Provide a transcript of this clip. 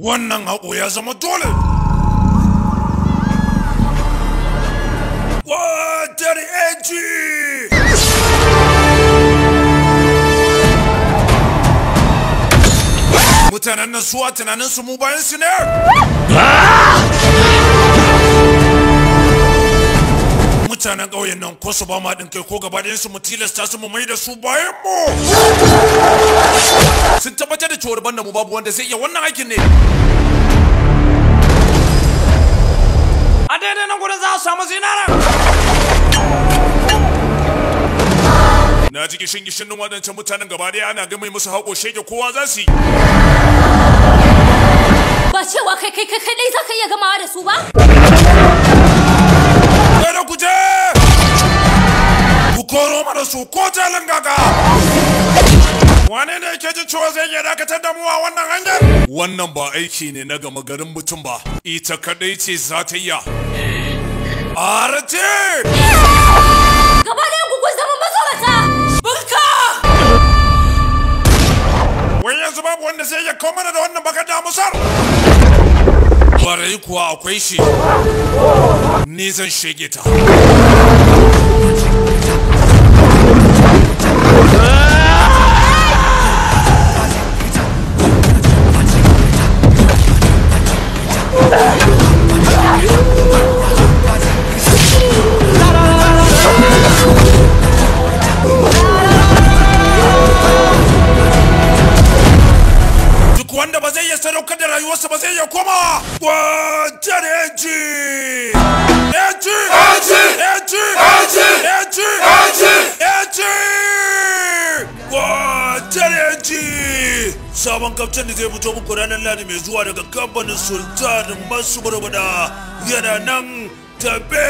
Wannan haƙo ya zama dole. Water Edge! Mutanen nan suwa tunanin su mu bayan su ne? Mutanen ƙauyen nan ko su ba mu haɗin kai ko gaba ɗayan su mu tilasta su mu mai da su bayan mu. Sun tabbatar da cewar banda mu babu wanda zai iya wannan aikin ne. A daidai nan gurin za a samu zinaren. Na ji gishin gishin ɗin waɗancan mutanen gaba ɗaya ana gama musu haƙo shege kowa za su yi. Ba cewa kai kai kai kai za ka iya gamawa da su ba? Kada ku je! Ku koro mana su ko jalin gaga! Wane ne yake jin cewa zai iya dakatar da mu a wannan hanyar? Wannan ba aiki ne na gama garin mutum ba, ita kadai ce za ta iya. Arati! Gaba ɗayan ku kun zama matsorata! Barka! Wai yanzu babu wanda zai iya kawo mana da wannan bakar damusar? Barai kuwa akwai shi. Ni zan shege ta. Duk wanda ba zai iya sadaukar da rayuwarsa ba zai iya koma. Kwanciyar yanci! Yanci! Yanci! Yanci! Yanci! Yanci! Yanci! Kwanciyar yanci! Sabon kaftan da zai fito muku ranar Lahadi mai zuwa daga kamfanin Sultan masu barbada yana nan tafe!